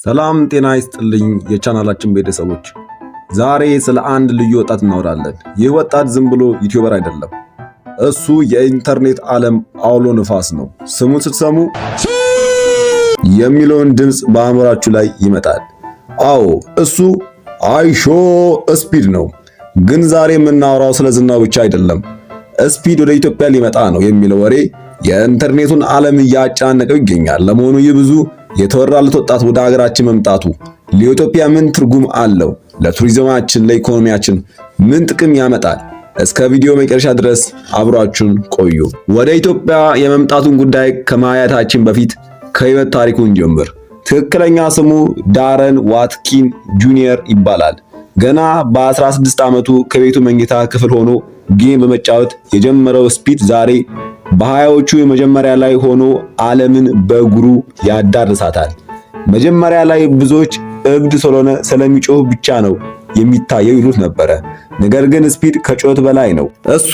ሰላም ጤና ይስጥልኝ የቻናላችን ቤተሰቦች፣ ዛሬ ስለ አንድ ልዩ ወጣት እናወራለን። ይህ ወጣት ዝም ብሎ YouTuber አይደለም። እሱ የኢንተርኔት ዓለም አውሎ ንፋስ ነው። ስሙን ስትሰሙ የሚለውን ድምፅ በአእምሯችሁ ላይ ይመጣል። አዎ፣ እሱ አይሾ ስፒድ ነው። ግን ዛሬ የምናወራው ስለ ዝናው ብቻ አይደለም። ስፒድ ወደ ኢትዮጵያ ሊመጣ ነው የሚለው ወሬ የኢንተርኔቱን ዓለም እያጨናነቀው ይገኛል። ለመሆኑ ይህ ብዙ የተወራለት ወጣት ወደ ሀገራችን መምጣቱ ለኢትዮጵያ ምን ትርጉም አለው? ለቱሪዝማችን፣ ለኢኮኖሚያችን ምን ጥቅም ያመጣል? እስከ ቪዲዮ መጨረሻ ድረስ አብራችሁን ቆዩ። ወደ ኢትዮጵያ የመምጣቱን ጉዳይ ከማየታችን በፊት ከህይወት ታሪኩ እንጀምር። ትክክለኛ ስሙ ዳረን ዋትኪን ጁኒየር ይባላል። ገና በ16 ዓመቱ ከቤቱ መኝታ ክፍል ሆኖ game በመጫወት የጀመረው ስፒድ ዛሬ በ20ዎቹ የመጀመሪያ ላይ ሆኖ ዓለምን በእግሩ ያዳርሳታል። መጀመሪያ ላይ ብዙዎች እብድ ስለሆነ ስለሚጮህ ብቻ ነው የሚታየው ይሉት ነበረ። ነገር ግን ስፒድ ከጩኸት በላይ ነው። እሱ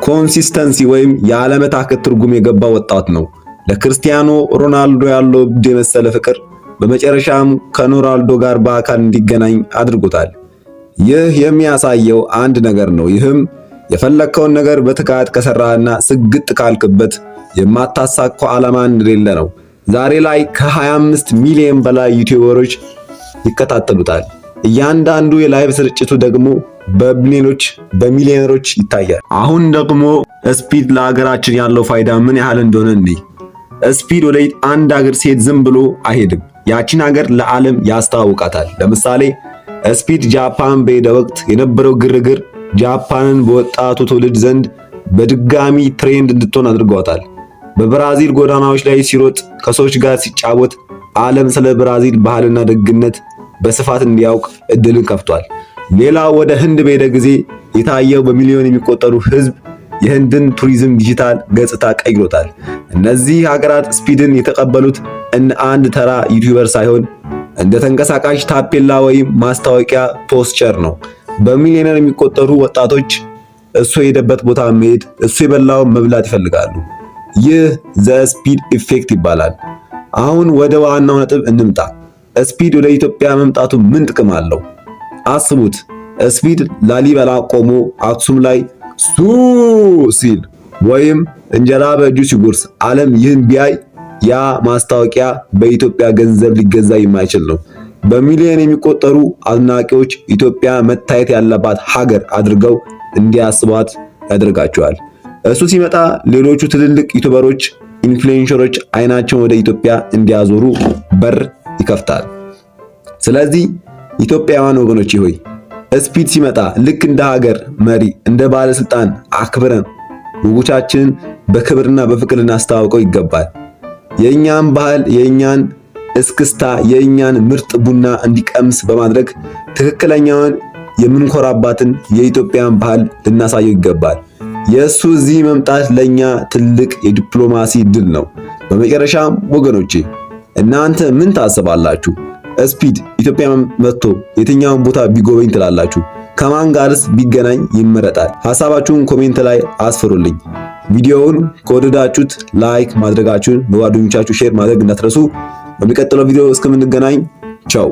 consistency ወይም ያለመታከት ትርጉም የገባ ወጣት ነው። ለክርስቲያኖ ሮናልዶ ያለው እብድ የመሰለ ፍቅር በመጨረሻም ከሮናልዶ ጋር በአካል እንዲገናኝ አድርጎታል። ይህ የሚያሳየው አንድ ነገር ነው። ይህም የፈለግከውን ነገር በትጋት ከሰራህና ስግጥ ካልክበት የማታሳካው ዓላማ እንደሌለ ነው። ዛሬ ላይ ከ25 ሚሊዮን በላይ ዩቲዩበሮች ይከታተሉታል። እያንዳንዱ የ live ስርጭቱ ደግሞ በቢሊዮኖች በሚሊዮነሮች ይታያል። አሁን ደግሞ ስፒድ ለሀገራችን ያለው ፋይዳ ምን ያህል እንደሆነ እንይ። ስፒድ ወደ አንድ ሀገር ሲሄድ ዝም ብሎ አይሄድም። ያቺን ሀገር ለዓለም ያስተዋውቃታል። ለምሳሌ ስፒድ ጃፓን በሄደ ወቅት የነበረው ግርግር ጃፓንን በወጣቱ ትውልድ ዘንድ በድጋሚ trend እንድትሆን አድርጓታል። በብራዚል ጎዳናዎች ላይ ሲሮጥ፣ ከሰዎች ጋር ሲጫወት ዓለም ስለ ብራዚል ባህልና ደግነት በስፋት እንዲያውቅ እድልን ከፍቷል። ሌላው ወደ ህንድ በሄደ ጊዜ የታየው በሚሊዮን የሚቆጠሩ ህዝብ የህንድን ቱሪዝም ዲጂታል ገጽታ ቀይሮታል። እነዚህ ሀገራት ስፒድን የተቀበሉት እንደ አንድ ተራ YouTuber ሳይሆን እንደ ተንቀሳቃሽ ታፔላ ወይም ማስታወቂያ ፖስቸር ነው። በሚሊዮን የሚቆጠሩ ወጣቶች እሱ የሄደበት ቦታ መሄድ፣ እሱ የበላውን መብላት ይፈልጋሉ። ይህ the Speed effect ይባላል። አሁን ወደ ዋናው ነጥብ እንምጣ። ስፒድ ወደ ኢትዮጵያ መምጣቱ ምን ጥቅም አለው? አስቡት። ስፒድ ላሊበላ ቆሞ አክሱም ላይ ሱ ሲል ወይም እንጀራ በእጁ ሲጎርስ ዓለም ይህን ቢያይ ያ ማስታወቂያ በኢትዮጵያ ገንዘብ ሊገዛ የማይችል ነው። በሚሊዮን የሚቆጠሩ አድናቂዎች ኢትዮጵያ መታየት ያለባት ሀገር አድርገው እንዲያስቧት ያደርጋቸዋል። እሱ ሲመጣ ሌሎቹ ትልልቅ ዩቲዩበሮች፣ influencer ኦች አይናቸውን ወደ ኢትዮጵያ እንዲያዞሩ በር ይከፍታል። ስለዚህ ኢትዮጵያውያን ወገኖቼ ሆይ፣ ስፒድ ሲመጣ ልክ እንደ ሀገር መሪ፣ እንደ ባለስልጣን አክብረን ወጎቻችንን በክብርና በፍቅር ልናስተዋውቀው ይገባል። የእኛን ባህል፣ የእኛን እስክስታ፣ የእኛን ምርጥ ቡና እንዲቀምስ በማድረግ ትክክለኛውን የምንኮራባትን የኢትዮጵያን ባህል ልናሳየው ይገባል። የእሱ እዚህ መምጣት ለኛ ትልቅ የዲፕሎማሲ ድል ነው። በመጨረሻም ወገኖቼ፣ እናንተ ምን ታስባላችሁ? ስፒድ ኢትዮጵያ መጥቶ የትኛውን ቦታ ቢጎበኝ ትላላችሁ? ከማን ጋርስ ቢገናኝ ይመረጣል? ሐሳባችሁን comment ላይ አስፍሩልኝ። ቪዲዮውን ከወደዳችሁት like ማድረጋችሁን፣ ለጓደኞቻችሁ share ማድረግ እንዳትረሱ። በሚቀጥለው ቪዲዮ እስከምንገናኝ ቻው።